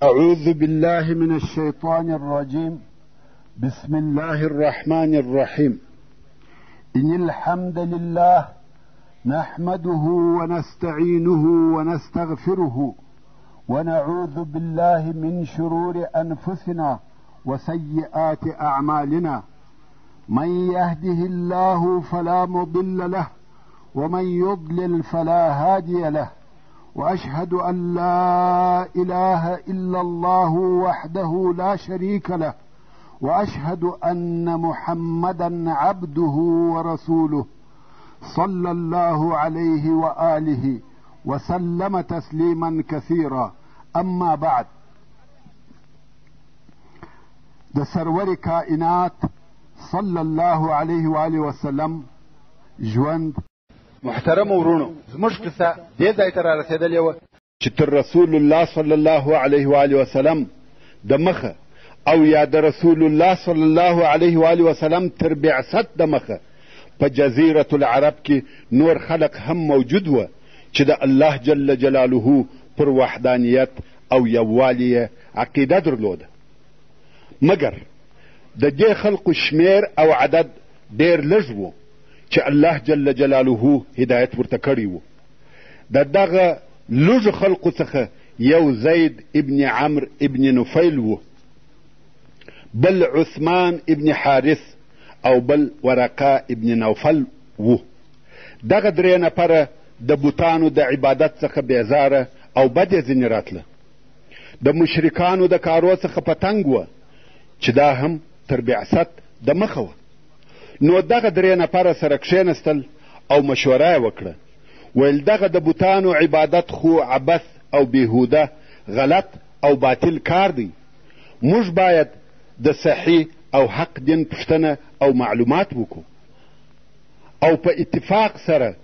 أعوذ بالله من الشيطان الرجيم. بسم الله الرحمن الرحيم. إن الحمد لله نحمده ونستعينه ونستغفره ونعوذ بالله من شرور أنفسنا وسيئات أعمالنا. من يهده الله فلا مضل له ومن يضلل فلا هادي له، وأشهد أن لا إله إلا الله وحده لا شريك له، وأشهد أن محمدا عبده ورسوله صلى الله عليه وآله وسلم تسليما كثيرا. أما بعد، د سرور کائنات صلی الله علیه وآله وسلم ژوند. محترم ورونو، زموږ قصه دې ځای ته رارسېدلې وه چې تر رسول الله صلی الله علیه وآله وسلم د مخه او یا د رسول الله صلی الله علیه وآله وسلم تر بعثت د مخه په جزیرة العرب کې نور خلق هم موجود وه چې د الله جل جلاله پر وحدانیت او یووالي یې عقیده درلوده، مګر د دې خلقو شمېر او عدد ډېر لږ و چې الله جل جلاله هدایت ورته کړی و. د دغه لږو خلقو څخه یو زید ابن عمر ابن نفیل و، بل عثمان ابن حارث او بل ورقه ابن نوفل و. دغه درې نفره د بتانو د عبادت څخه بېزاره او بد یې ځینې راتله، د مشرکانو د کارو څخه په تنګ وه چې دا هم تر بعثت د مخه وه. نو دغه درې نفره سره کښېنستل او مشوره یې وکړه، ویل دغه د بتانو عبادت خو عبث او بیهوده، غلط او باطل کار دی. موږ باید د صحیح او حق دین پوښتنه او معلومات وکړو او په اتفاق سره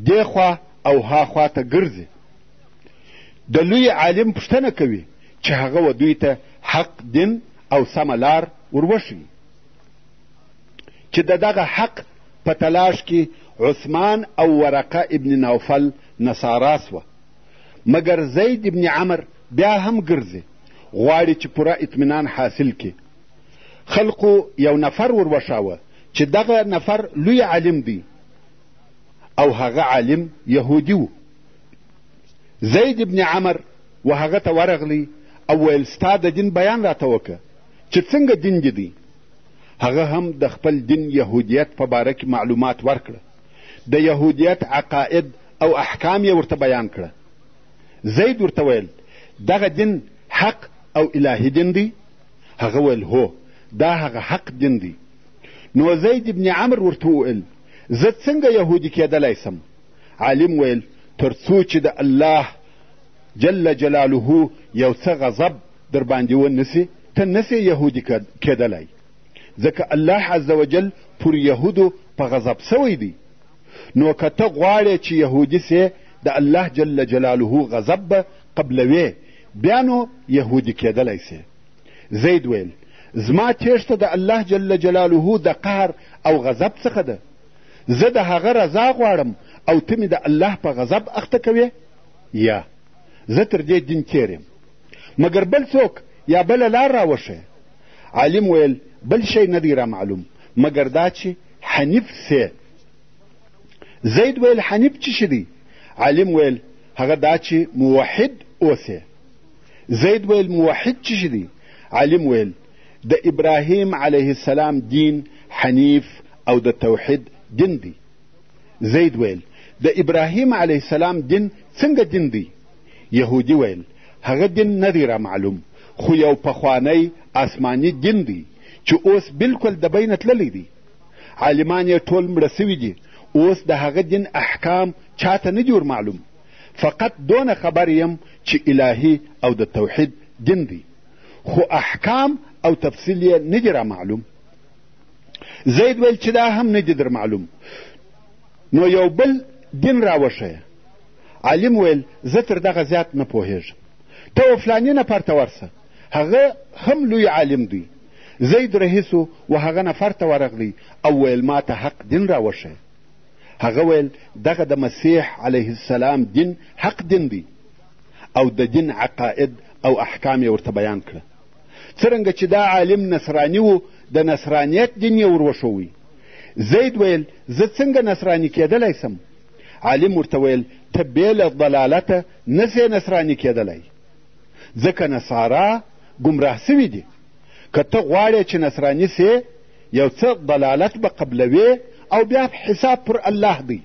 دې خوا او ها خوا ته ګرځي. د لوی عالم پوښتنه کوي چې هغه و دوی ته حق دین او سمه لار وروښیي. چې د دغه حق په تلاش کې عثمان او ورقه ابن نوفل نصارا سوه، مګر زید ابن عمر بیا هم ګرځي، غواړي چې پوره اطمینان حاصل کړي. خلقو یو نفر وروښاوه چې دغه نفر لوی عالم دی او هغه عالم یهودي و. زید ابن عمر و هغه ته ورغلی او ویل ستا د دین بیان راته وکړه چې څنګه دین دې دی. هغه هم د خپل دین یهودیت په باره کې معلومات ورکړه، د یهودیت عقاید او احکام یې ورته بیان کړه. زید ورته ویل دغه دین حق او الهي دین دی؟ هغه ویل هو، دا هغه حق دین دی. نو زید ابن عمر ورته وویل زه څنګه یهودي کېدلی سم؟ عالم ویل تر څو چې د الله جل جلاله یو څه غضب در باندې ونسي ته نسې یهودي کېدلی، ځکه الله عز وجل پر یهودو په غضب سوی دی. نو که ته غواړې چې یهودي سې د الله جل جلاله غضب به قبلوې، بیا نو یهودي کېدلی سې. زید ویل زما تېښته د الله جل جلاله د قهر او غضب څخه ده، زه د هغه رضا غواړم او ته مې د الله په غضب اخته کوې؟ یا زه تر دې دین تېر یم، مګر بل څوک یا بله لار راوښیه. عالم ویل بل شی نه دی رامعلوم مګر دا چې حنیف سې. زید ویل حنیف څه شی دی؟ عالم ویل هغه دا چې موحد اوسې. زید ویل موحد څه شی دی؟ عالم ویل د ابراهیم علیه السلام دین حنیف او د توحید دین دی. زید ویل د ابراهیم علیه السلام دین څنګه دین دی؟ یهودي ویل هغه دین نه دی رامعلوم، خو یو پخوانی آسماني دین دی چې اوس بلکل د بینه تللی دی. عالمان یې ټول مړه سوي دي، اوس د هغه دین احکام چاته نه دي ورمعلوم، فقط دونه خبر یم چې الهي او د توحید دین دی، خو احکام او تفصیل یې نه دي رامعلوم. زید ویل چې دا هم نه دي در معلوم، نو یو بل دین راوښیه. عالم ویل زه تر دغه زیات نه پوهېږم، ته و فلاني نفر ته ورسه، هغه هم لوی عالم دی. زید رهي سو و هغه نفر ته ورغلی او ویل ما ته حق دین راوښیه. هغه ویل دغه د مسیح علیه السلام دین حق دین دی او د دین عقاید او احکام یې ورته بیان کړه. څرنګه چې دا عالم نصراني و، د نصرانیت دین یې ور وښوی. زید ویل زه څنګه نصراني کېدلی سم؟ عالم ورته ویل ته بې له ضلالته نه سې نصراني کېدلی، ځکه نصارا ګمراه سوي دي. که ته غواړې چې نصراني سې، یو څه ضلالت به قبلوې او بیا حساب پر الله دی.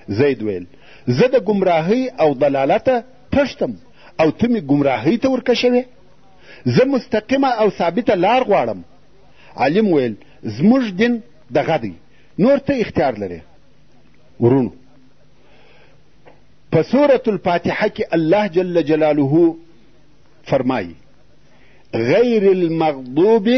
زید ویل زه د ګمراهۍ او ضلالته تښتم او ته مې ګمراهۍ ته ورکشوې. زه مستقیمه او ثابته لار غواړم. عالم ویل زموږ دین دغه دی، نور ته اختیار لرې. وروڼو، په سورة الفاتحه کې الله جل جلاله فرمایي غیر المغضوب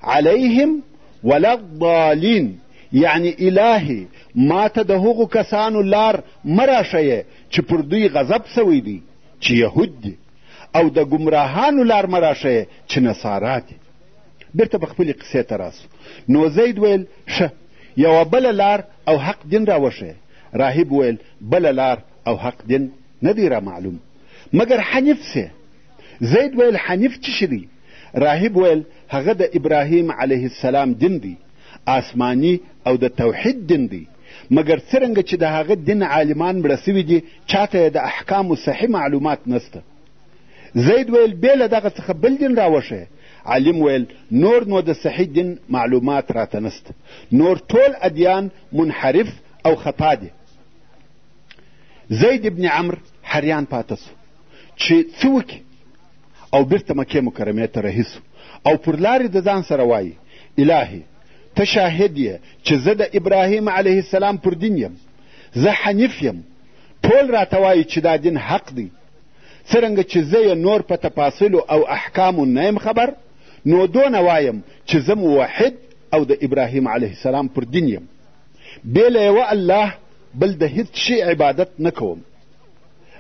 علیهم ولا الضالین، یعنی الهي ما ته د هغو کسانو لار مه راښیې چې پر دوی غضب سوی دی چې یهود دي، او د ګمراهانو لار مه راښیې چې نصارا دي. بیرته به خپلې قصې ته راسو. نو زید ویل ښه یوه بله لار او حق دین راوښیه. راهب ویل بله لار او حق دین نه دی را معلوم، مګر حنیف سې. زید ویل حنیف څه شي دی؟ راهب ویل هغه د ابراهیم علیه السلام دین دی، آسماني او د توحید دین دی، مګر څرنګه چې د هغه دین عالمان مړه سوي دي، چاته یې د احکامو صحیح معلومات نسته. زید ویل بې له دغه څخه بل دین راوښیه. عالم ویل نور نو د صحیح دین معلومات راته نسته، نور ټول ادیان منحرف او خطا دي. زید ابن عمر حریان پاته سو چې څه وکړي، او بیرته مکې مکرمې ته رهي سو او پر لارې د ځان سره وایي الهي ته شاهد یې چې زه د ابراهیم علیه السلام پر دین یم، زه حنیف یم، ټول راته وایي چې دا دین حق دی. څرنګه چې زه یې نور په تفاصیلو او احکامو نه یم خبر، نو دونه وایم چې زه موحد او د ابراهیم علیه السلام پر دین یم، بې له یوه الله بل د هیڅ شي عبادت نه کوم،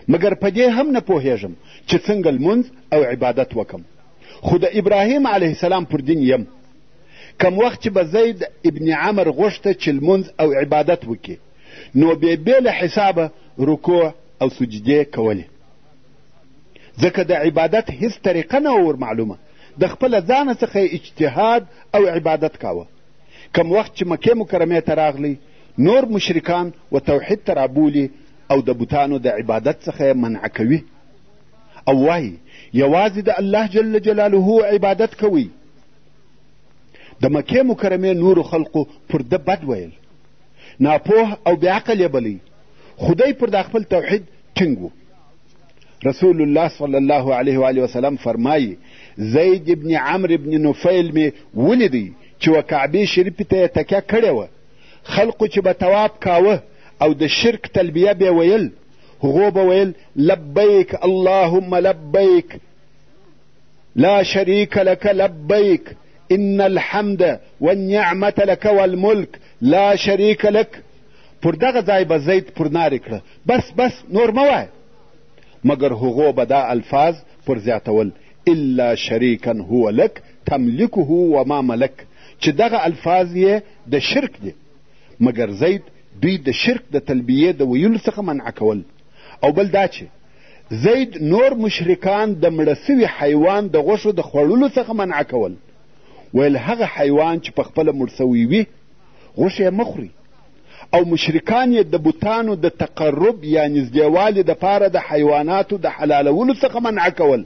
مګر په دې هم نه پوهېږم چې څنګه لمونځ او عبادت وکم، خو د ابراهیم علیه السلام پر دین یم. کم وخت چې به زید ابن عمر غوښته چې لمونځ او عبادت وکړي، نو بې بې له حسابه رکوع او سجدې کولې، ځکه د عبادت هیڅ طریقه نه وه ورمعلومه، د خپله ځانه څخه یې اجتهاد او عبادت کاوه. کم وخت چې مکې مکرمې ته راغلی، نور مشرکان و توحید ته رابولي او د بتانو د عبادت څخه یې منع کوي او وایي یوازې د الله جل جلاله عبادت کوئ. د مکې مکرمې نورو خلقو پر ده بد ویل، ناپوه او بېعقل یې بلی، خو دی پر دا خپل توحید ټینګ و. رسول الله صلی الله علیه وآله وسلم فرمایي زید ابن عمرو ابن نفیل مې ولیدی چې و کعبې شریفې ته یې تکیه کړې وه. خلقو چې به طواف کاوه او د شرک تلبیه به ویل، هغو به ویل لبیک اللهم لبیک لا شریک لک لبیک ان الحمد والنعمة لک والملک لا شریک لک. پر دغه ځای به زید پر نارې کړه بس بس نور مه وایه، مګر هغو به دا الفاظ پر زیاتول الا شریکا هو لک تملکه وما ملک، چې دغه الفاظ یې د شرک دي. مګر زید دوی د شرک د تلبیې د ویلو څخه منع کول. او بل دا چې زید نور مشرکان د مړه سوي حیوان د غوښو د خوړلو څخه منع کول، ویل هغه حیوان چې په خپله مړ سوی وي غوښې یې مه خورئ. او مشرکان یې د بتانو د تقرب یا نږدېوالي دپاره د حیواناتو د حلالولو څخه منع کول.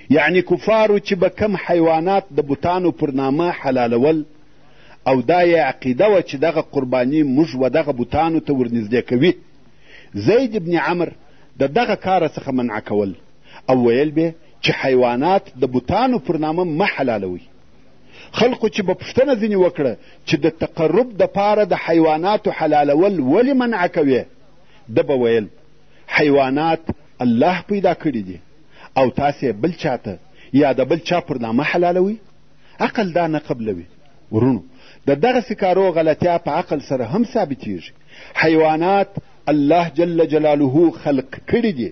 یعنی کفارو چې به کم حیوانات د بتانو پر نامه حلالول، او دا یې عقیده وه چې دغه قرباني موږ و دغه بتانو ته ورنږدې کوي، زید ابن عمر د دغه کاره څخه منع کول او ویل به چې حیوانات د بتانو پر نامه مه حلالوئ. خلقو چې به پوښتنه ځینې وکړه چې د تقرب دپاره د حیواناتو حلالول ولې منع کوې، ده به ویل حیوانات الله پیدا کړي دي او تاسې بل چاته یا د بل چا پر نامه حلالوئ. عقل دا نه قبلوي. وروڼو، د دغسې کارو غلطیا په عقل سره هم ثابتیږي. حیوانات الله جل جلاله خلق کړي دي،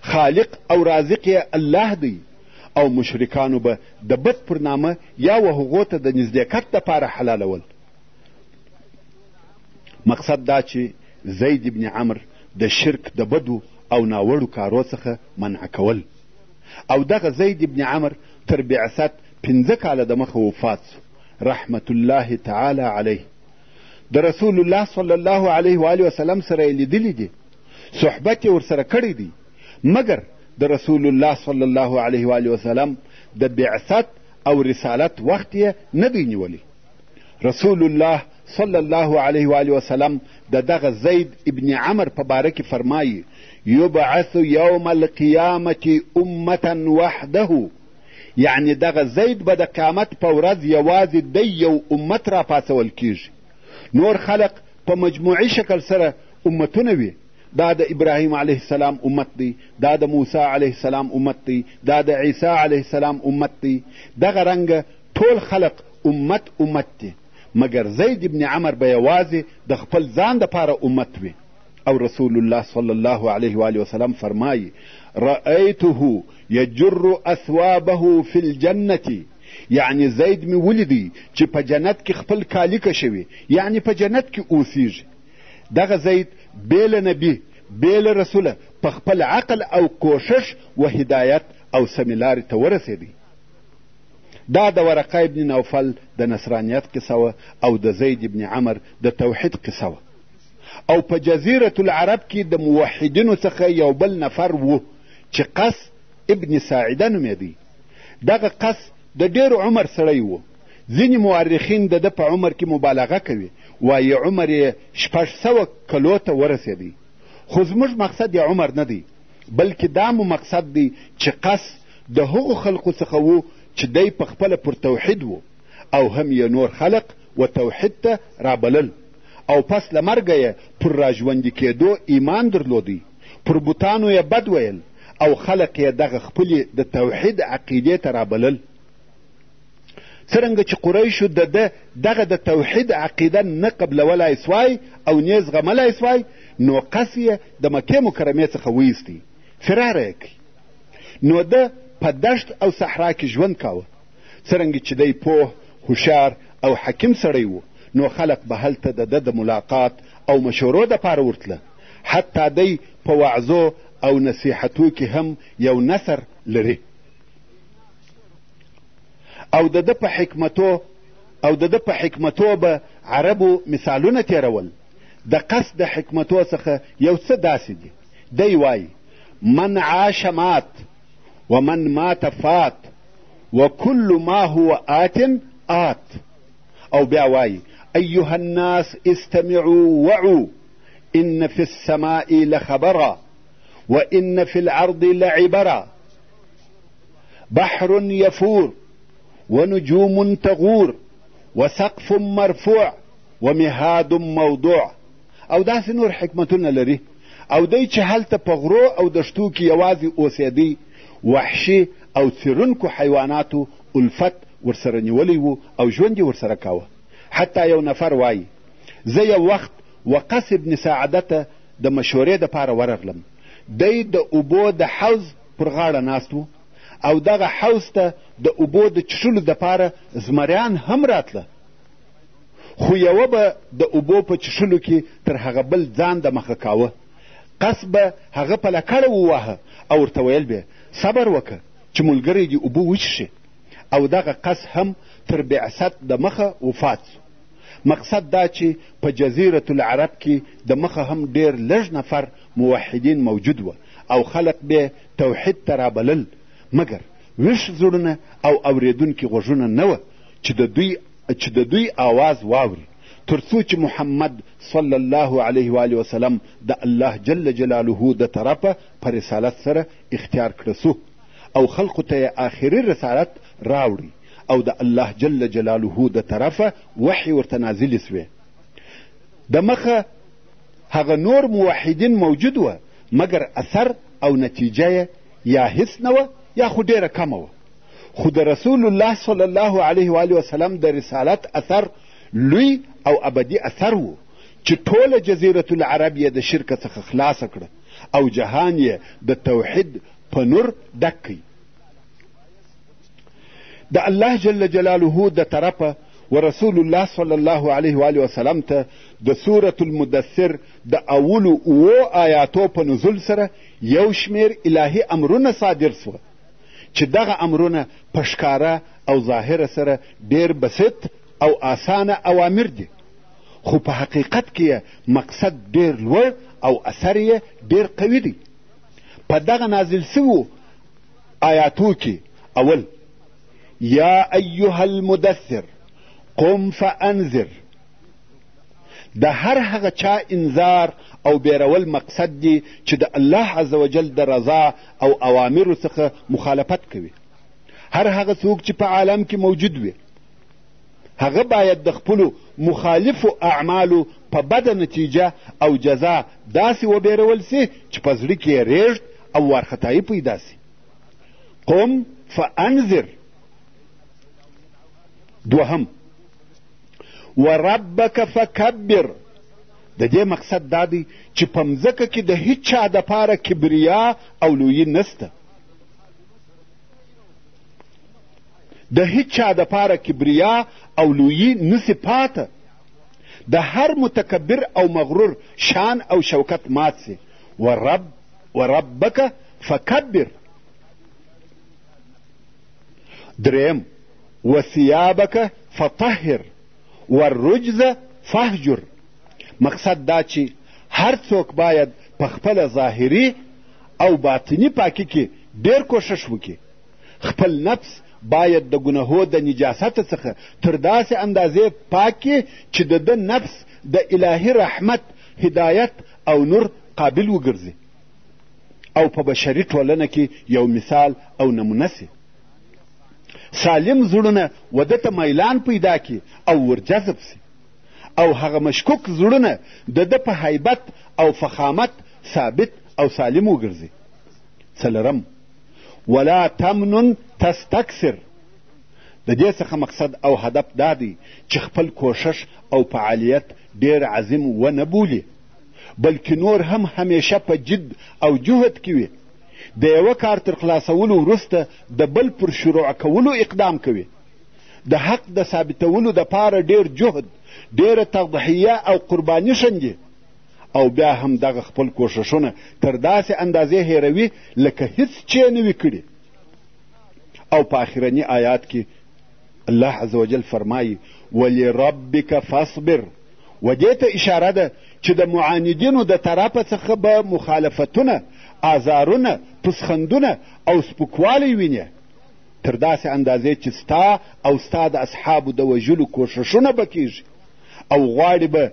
خالق او رازق یې الله دی، او مشرکانو به د بت پر نامه یا و هغو ته د نزدېکت دپاره حلالول. مقصد دا چې زید ابن عمر د شرک د بدو او ناوړو کارو څخه منع کول. او دغه زید ابن عمر تر بعثت پنځه کاله دمخه وفات سو، رحمت الله تعالی علیه. د رسول الله صلی الله علیه و آله وسلم سره یې لیدلي دي، صحبت یې ورسره کړی دی، مګر د رسول الله صلی الله علیه و آله وسلم د بعثت او رسالت وخت یې نه دی نیولی. رسول الله صلی الله علیه و آله وسلم د دغه زید ابن عمر په باره کې فرمایي: یبعث یوم القیامة امة وحده، یعنې دغه زید به د قیامت په ورځ یوازې دی یو امت راپاڅول کیږي. نور خلق په مجموعي شکل سره امتونه وي، دا د ابراهیم علیه السلام امت دی، دا د موسی علیه السلام امت دی، دا د عیسی علیه السلام امت دی، دغه رنګه ټول خلق امت امت دي، مګر زید ابن عمر به یوازې د خپل ځان دپاره امت وي. او رسول الله صلی الله علیه وآله وسلم فرمایي: رأیته یجر اثوابه فی الجنة، یعنې زید مې ولیدی چې په جنت کې خپل کالي کشوي، یعنې په جنت کې اوسیږي. دغه زید بې له نبي بې له رسوله په خپل عقل او کوښښ و هدایت او سمې لارې ته ورسېدی. دا د ورقه ابن نوفل د نصرانیت قصه وه او د زید ابن عمر د توحید قصه وه. او په جزیرة العرب کې د موحدینو څخه یو بل نفر و چې قص ابن ساعده نومېدی. دغه قص د ډېر عمر سړی و. ځینې مورخین د ده په عمر کې مبالغه کوي، وایي عمر یې 600 کلو ته ورسېدی. خو زموږ مقصد یې عمر نه دی، بلکې دا مو مقصد دی چې قص د هغو خلقو څخه و چې دی په خپله پر توحید و او هم یې نور خلق و توحید ته رابلل، او پس له مرګه یې پر راژوندي کېدو ایمان درلودی، پر بتانو یې بد ویل او خلق یې دغه خپلې د توحید عقیدې ته رابلل. څرنګه چې قریشو د ده دغه د توحید عقیده نه قبلولای سوای او نه زغملای سوای، نو قص یې د مکې مکرمې څخه وایستی، فراره یې کړ. نو ده په دشت او صحرا کې ژوند کاوه. څرنګه چې دی پوه، هوښیار او حکیم سړی و، نو خلق به هلته د ده د ملاقات او مشورو دپاره ورتله. حتی دی په وعظو او نصیحتو کې هم یو نثر لري او د ده په حکمتو او د ده په حکمتو به عربو مثالونه تېرول. د قصد د حکمتو څخه یو څه داسې دي. دی وایي: من عاش مات ومن مات فات وكل ما هو آت آت. او بیا وایي: ایها الناس استمعوا وعوا إن في السماء لخبرا وإن في الأرض لعبرا، بحر يفور ونجوم تغور وسقف مرفوع ومهاد موضوع. او داسې نور حکمتونه لري. او دی چې هلته په غرو او دښتو کې یوازې اوسېدی، وحشي او څیرونکو حیواناتو الفت ورسره نیولی و او ژوند یې ورسره کاوه. حتی یو نفر وایي: زه یو وخت وقص ابن ساعده ته د مشورې دپاره ورغلم. دی د اوبو د حوض پر غاړه ناست و او دغه حوض ته د اوبو د څښلو دپاره زمریان هم راتله، خو یوه به د اوبو په څښلو کې تر هغه بل ځان د مخه کاوه. قص به هغه په لکړه وواهه او ورته ویل به: صبر وکړه چې ملګری دې اوبه وڅښي. او دغه قص هم تر بعثت د مخه وفات سو. مقصد دا چې په جزیرة العرب کې د مخه هم ډېر لږ نفر موحدین موجود وه او خلق به توحید ته رابلل، مګر ویښ زړونه او اورېدونکي غوږونه نه وه چې د دوی آواز واوري، تر څو چې محمد صلی الله علیه و آله وسلم د الله جل جلاله د طرفه په رسالت سره اختیار کړه سو او خلقو ته یې آخري رسالت راوړی او د الله جل جلاله د طرفه وحي ورته نازلې سوې. د مخه هغه نور موحدین موجود وه، مګر اثر او نتیجه یې یا هیڅ نه وه یا خو ډېره کمه وه. خو د رسول الله صلی الله علیه و آله وسلم د رسالت اثر لوی او ابدي اثر و چې ټوله جزیرة العرب یې د شرکه څخه خلاصه کړه او جهان یې د توحید په نور ډک کړ. د الله جل جلاله د طرفه و رسول الله صلی الله علیه و وسلم ته د سورة المدثر د اولو اوو آیاتو په نزول سره یو شمېر الهي امرونه صادر سوه چې دغه امرونه په ښکاره او ظاهره سره ډېر بسیط او اسانه اوامر دي، خو په حقیقت کې یې مقصد ډېر لوړ او اثر یې ډېر قوي دی. په دغه نازل سوو آیاتو کې اول یا ایها المدثر قم فانذر، د هر هغه چا انذار او بیرول مقصد دی چې د الله عز وجل د رضا او اوامرو څخه مخالفت کوي. هر هغه څوک چې په عالم کې موجود وي هغه باید د خپلو مخالفو اعمالو په بده نتیجه او جزا داسې وبیرول سي چې په زړه کې یې رېږد او وارخطایي پیدا سي. قم فانذر. دوهم وربک فکبر. د دې مقصد دا دی چې په مځکه کې د هیچا دپاره کبریا او لویي نسته. د هیچا دپاره کبریا او لویي نسي پاته. د هر متکبر او مغرور شان او شوکت مات سي. وربک فکبر. دریم وثیابک فطهر والرجز فاهجر. مقصد دا چې هر څوک باید په خپله ظاهري او باطني پاکي کې ډېر کوښښ وکړي. خپل نفس باید د ګناهو د نجاست څخه تر داسې اندازې پاک کړي چې د ده نفس د الهي رحمت، هدایت او نور قابل وګرځي او په بشري ټولنه کې یو مثال او نمونه سي. سالم زړونه و ده ته میلان پیدا کړي او ورجذب سي او هغه مشکوک زړونه د ده په هیبت او فخامت ثابت او سالم وګرځي. څلورم ولا تمنن تستکثر. د دې څخه مقصد او هدف دا دی چې خپل کوښښ او فعالیت ډېر عظیم ونه بولي، بلکې نور هم همیشه په جد او جهد کې وي. د یوه کار تر خلاصولو وروسته د بل پر شروع کولو اقدام کوي. د حق د ثابتولو دپاره ډېر جهد، ډېره تضحیه او قرباني ښندي او بیا هم دغه خپل کوښښونه تر داسې اندازې هېروي لکه هیڅ چې نه وي کړي. او په آخرني آیات کې الله عز وجل فرمایي ولربک فاصبر. و دې ته اشاره ده چې د معاندینو د طرفه څخه به مخالفتونه، آزارونه، پسخندونه او سپکوالی وینې تر داسې اندازې چې ستا او ستا د اصحابو د وژلو کوښښونه به کیږي او غواړي به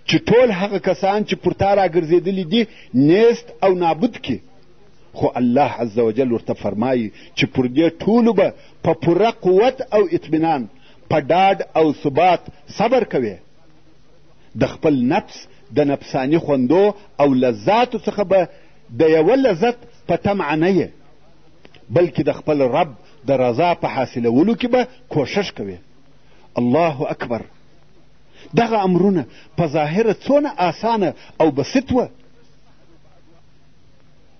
چې ټول هغه کسان چې پر تا راګرځېدلي دي نیست او نابود کړي. خو الله عز وجل ورته فرمایي چې پر دې ټولو به په پوره قوت او اطمینان، په ډاډ او ثبات صبر کوې. د خپل نفس د نفساني خوندو او لذاتو څخه به د یوه لذت په طمعه نه یې، بلکې د خپل رب د رضا په حاصلولو کې به کوښښ کوې. الله اکبر. دغه امرونه په ظاهره څونه اسانه او بسیط وه.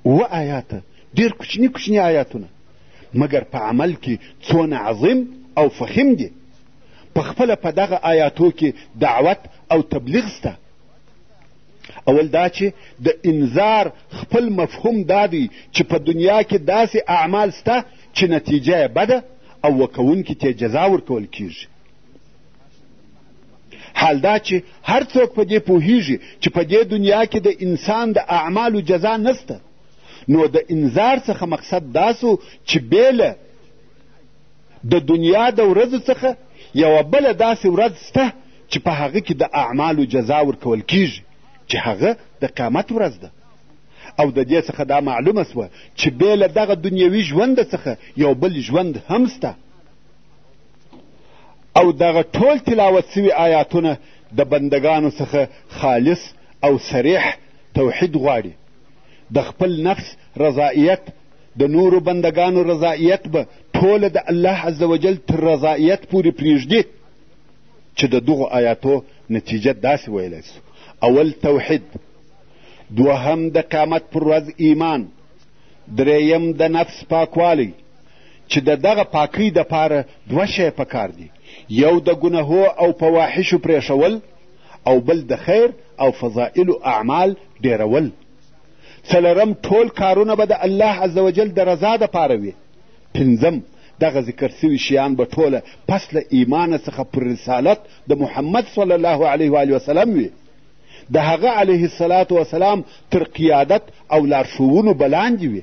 اووه آیاته ډېر کوچني کوچني آیاتونه، مګر په عمل کې څونه عظیم او فخیم دي. په خپله په دغه آیاتو کې دعوت او تبلیغ سته. اول دا چې د انذار خپل مفهوم دا دی چې په دنیا کې داسې اعمال سته چې نتیجه یې بده او وکوونکي ته جزا ورکول کیږي. حال دا چې هر څوک په دې پوهیږي چې په دې دنیا کې د انسان د اعمالو جزا نسته، نو د انذار څخه مقصد دا سو چې بې له د دنیا د ورځو څخه یوه بله داسې ورځ سته چې په هغه کې د اعمالو جزا ورکول کیږي چې هغه د قیامت ورځ ده. او د دې څخه دا معلومه سوه چې بې له دغه دنیوي ژوند څخه یو بل ژوند هم سته. او دغه ټول تلاوت سوي آیاتونه د بندګانو څخه خالص او صریح توحید غواړي. د خپل نفس رضایت، د نورو بندګانو رضایت به ټوله د الله عز وجل تر رضایت پورې پرېږدي چې د دغو آیاتو نتیجه داسې ویلی سو: اول توحید، دوهم د قیامت پر ورځ ایمان، درېیم د نفس پاکوالی چې د دغه پاکۍ دپاره دوه شیه پکار دي. یو د ګناهو او فواحشو پرېښول او بل د خیر او فضائلو اعمال ډېرول. څلورم، ټول کارونه به د الله عز وجل د رضا دپاره وي. پنځم، دغه ذکر سوي شیان به ټوله پس له ایمانه څخه پر رسالت د محمد صلی الله علیه وآله وسلم وي، د هغه علیه الصلاة وسلام تر قیادت او لارښوونو به لاندې وي.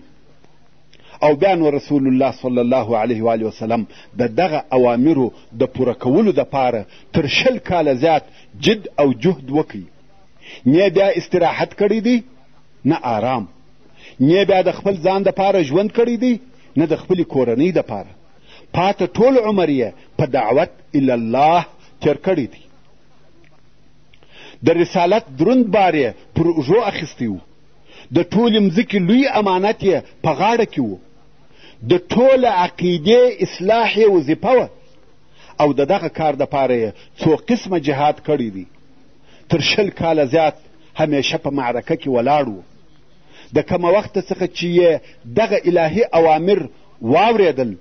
او بیا نو رسول الله صلی الله علیه وآله وسلم د دغه اوامرو د پوره کولو دپاره تر 20 کاله زیات جد او جهد وکړي. نه بیا استراحت کړی دی، نه آرام، نه بیا د خپل ځان دپاره ژوند کړی دی، نه د خپلې کورنۍ دپاره. پاته ټول عمر یې په دعوت الی الله تېر کړی دی. د رسالت دروند بار یې پر اوږو اخیستی و. د ټولې مځکې لوی امانت یې په غاړه کې و. د ټوله عقیدې اصلاح یې وظیفه وه او د دغه کار دپاره یې څو قسمه جهاد کړی دی. تر 20 کاله زیات همیشه په معرکه کې ولاړ و. د کومه وخته څخه چې یې دغه الهي اوامر واورېدل،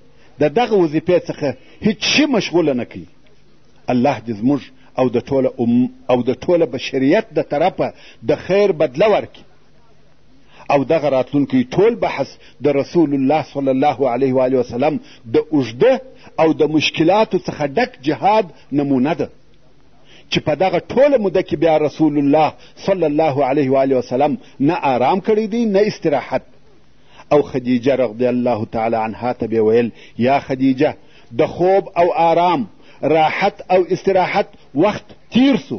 د دغه وظیفې څخه هیڅ شي مشغوله نه کوي. الله دې زموږ او د ټوله او د ټوله بشریت د طرفه د خیر بدله ورکړي. او دغه راتلونکی ټول بحث د رسول الله صلی الله علیه وآله وسلم د اوږده او د مشکلاتو څخه ډک جهاد نمونه ده، چې په دغه ټوله موده کې بیا رسول الله صلی الله علیه وآله وسلم نه آرام کړی دی، نه استراحت. او خدیجه رضی الله تعالی عنها ته به ویل، یا خدیجه، د خوب او آرام، راحت او استراحت وخت تیر سو،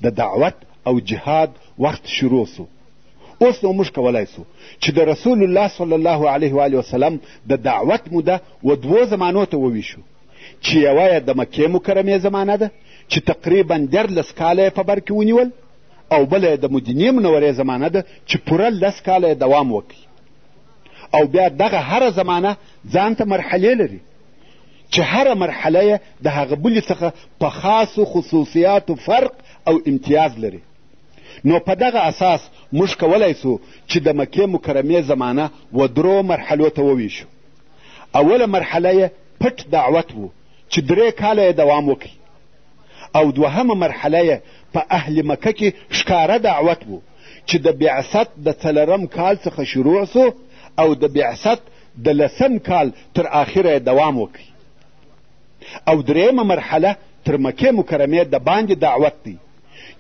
د دعوت او جهاد وخت شروع سو. اوس نو موږ کولای سو چې د رسول الله صلی الله علیه وآله وسلم د دعوت موده و دوو زمانو ته وویشو، چې یوه یې د مکې مکرمې زمانه ده چې تقریبا 13 کاله یې په بر کې ونیول، او بله یې د مدینې منورې زمانه ده چې پوره 10 کاله یې دوام وکړي. او بیا دغه هره زمانه ځان ته مرحلې لري چې هره مرحله یې د هغه بلې څخه په خاصو خصوصیاتو فرق او امتیاز لري. نو په دغه اساس موږ کولای سو چې د مکې مکرمې زمانه و درو مرحلو ته وویشو. اوله مرحله یې پټ دعوت و چې 3 کاله یې دوام وکړي، او دوهمه مرحله یې په اهل مکه کې ښکاره دعوت و چې د بعثت د 4 کال څخه شروع سو او د بعثت د 10 کال تر آخره یې دوام وکړي. او درېیمه مرحله تر مکې مکرمې د باندې دعوت دی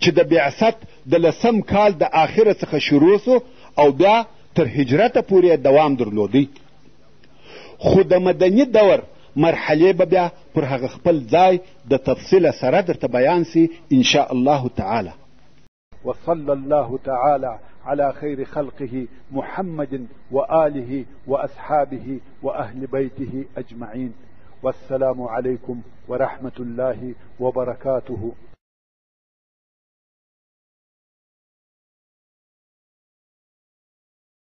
چې د بعثت د 10 کال د آخره څخه شروع سو او بیا تر هجرته پورې دوام درلودی. خو د مدني دور مرحلې به بیا پر هغه خپل ځای د تفصیله سره درته بیان سي ان شاء الله تعالی. وصلى الله تعالى على خير خلقه محمد وآله وأصحابه وأهل بيته أجمعين، والسلام عليكم ورحمة الله وبركاته.